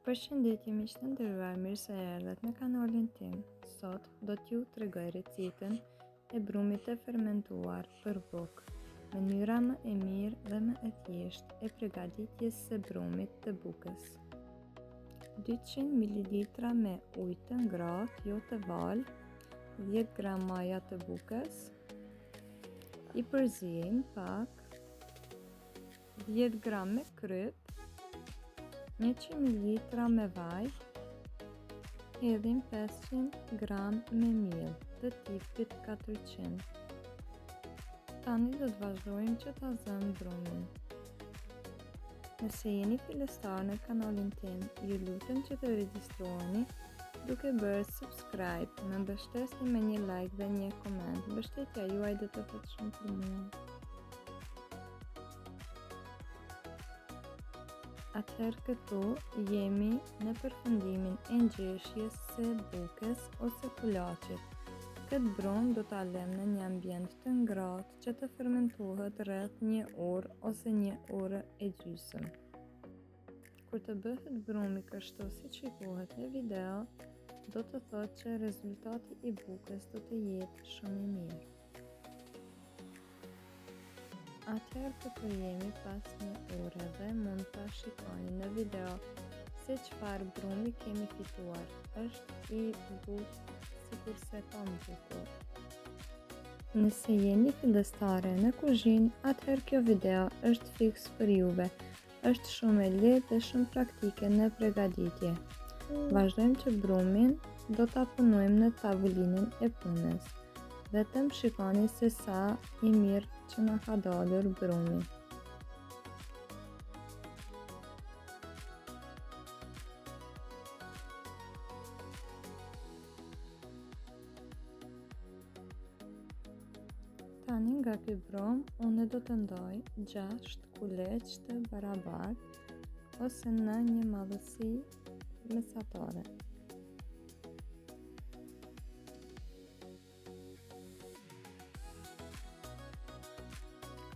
Përshëndetje miq të nderuar, mirë se erdhët në kanalin tim. Sot do t'ju tregoj recetën e brumit të fermentuar për bukë. Mënyra më e mirë dhe më e thjeshtë e pregaditjes së brumit të bukës. 200 ml me ujë të ngrohtë, jo të valë, 10 gram maja të bukës, i përziejmë pak, 10 gram me kryp, 100 ml me vaj, hedhim 500 gram me miell të tipit 400. Tani do të vazhdojmë që ta zëmë brumin. Nëse jeni fillestar në kanalin tim, ju lutem që të regjistroheni duke bërë subscribe, më mbështesni me një like dhe një koment. Mbështetja juaj do të thotë shumë për mua. Atëherë këtu jemi në përfundimin e ngjeshjes së bukës ose kulaçit. Këtë brumë do ta lëmë në një ambient të ngrohtë që të fermentohet rreth një orë ose një orë e gjysmë. Kur të bëhet brumi kështu siç shikohet në video, do të thotë që rezultati i bukës do të jetë shumë i mirë. Atëherë këtu jemi pas një ore dhe mund ta shikoni në video se çfarë brumi kemi fituar. Është i butë sikurse pambuku. Nëse jeni fillestare në kuzhinë, atëherë kjo video është fiks për juve. Është shumë e lehtë dhe shumë praktike në pregaditje. Vazhdojmë që brumin do ta punojmë në tavolinën e punës. Vetëm shikoni se sa i mirë që na ka dalur brumi. Tani nga ky brum, unë do të ndaj 6 kuleç të barabartë ose në një madhësi mesatare.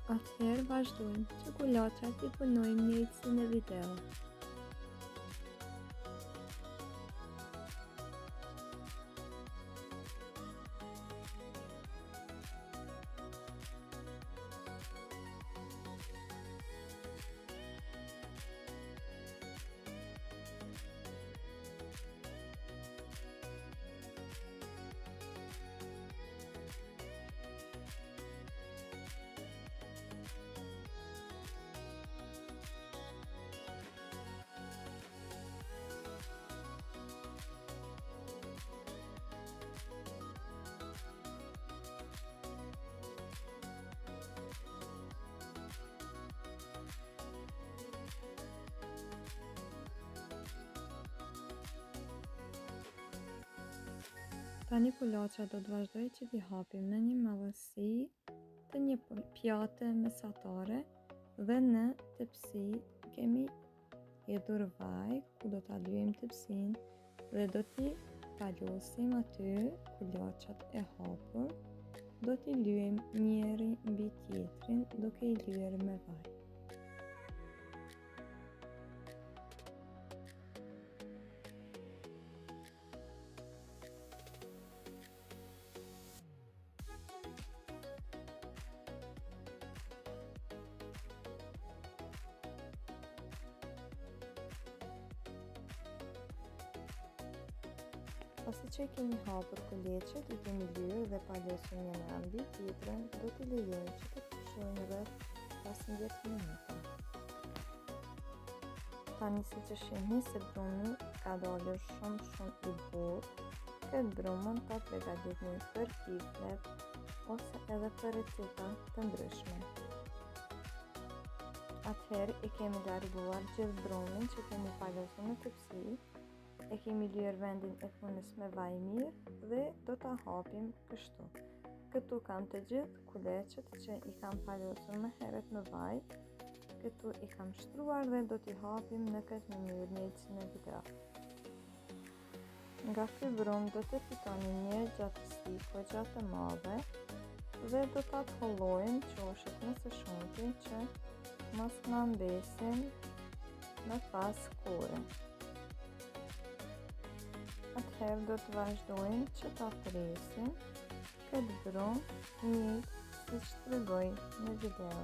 Atëherë vazhdojmë që kulaçat t'i punojmë njëjtë si në video. Tani kulaçat do të vazhdoj që t'i hapim në një madhësi të një pjate mesatare dhe në tepsi kemi hedhur vaj ku do ta lyejmë tepsinë dhe do t'i palosim aty kulaçat e hapur do t'i lyejmë njëri mbi tjetrin duke i lyer me vaj. Pasi që i kemi hapur kuleçet, i kemi lyer dhe palosur njëra mbi tjetrën, do t'i lejojmë që të pushojnë rreth 15 minuta. Tani siç e shihni se brumi ka dalur shumë shumë i butë, këtë brumë mund ta pregaditni për kifle ose edhe për receta të ndryshme. Atëherë i kemi larguar gjithë brumin që kemi palosur në tepsi, e kemi lyer vendin e punës me vaj mirë dhe do ta hapim kështu. Këtu kam të gjithë kuleçet që i kam palosur më herët me vaj, këtu i kam shtruar dhe do t'i hapim në këtë mënyrë njëjtë si në video. Nga ky brumë do të fitoni një gjatësi goxha të madhe dhe do ta tëhollojmë qoshet më së shumti që mos na mbesin më pas kore. Atëherë do të vazhdojmë që ta presim këtë brumë njëjtë siç tregoj në video.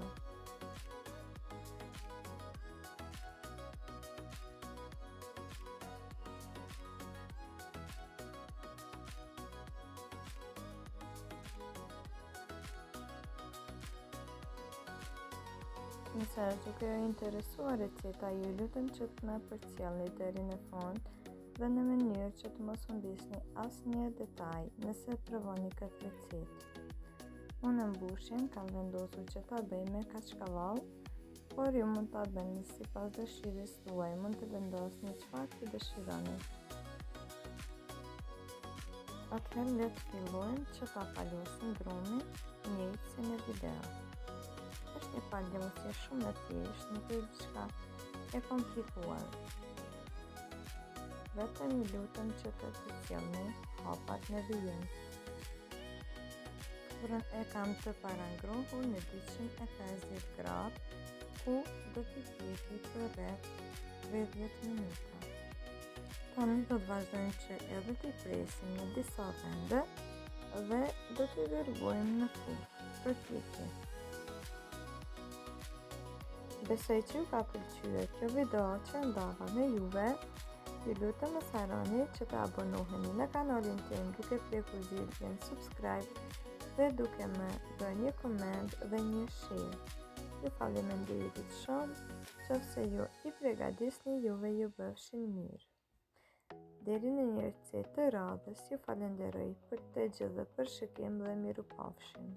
Nëse është duke ju interesuar receta, ju lutem që të më përcjellni deri në fund dhe në mënyrë që të mos humbisni asnjë detaj nëse provoni këtë recetë. Unë mbushjen kam vendosur që ta bëj me kaçkavall, por ju mund ta bëni sipas dëshirës tuaj, mund të vendosni çfarë të dëshironi. Atëherë le të fillojmë që ta palosim brumin njëjtë si në video. Është një palosje shumë e thjeshtë, nuk është diçka e komplikuar. Vetëm ju lutem që të përcjellni hapat në vijim. Furrën e kam të parangrohur në 250 gradë, ku do t'i pjeki për rreth 30 minuta. Tani do të vazhdojmë që edhe t'i presim në disa vende dhe do t'i dërgojmë në furrë për pjekje. Besoj që ju ka pëlqyer kjo video që ndava me juve. Ju lutem mos harroni që të abonoheni në kanalin tim duke prekur zilën subscribe dhe duke më bërë një koment dhe një share. Ju faleminderit shumë, qoftë se ju i pregadisni juve ju bëfshin mirë. Deri në një recetë të radhës, ju falenderoj për të gjithë për shikim dhe mirupafshim.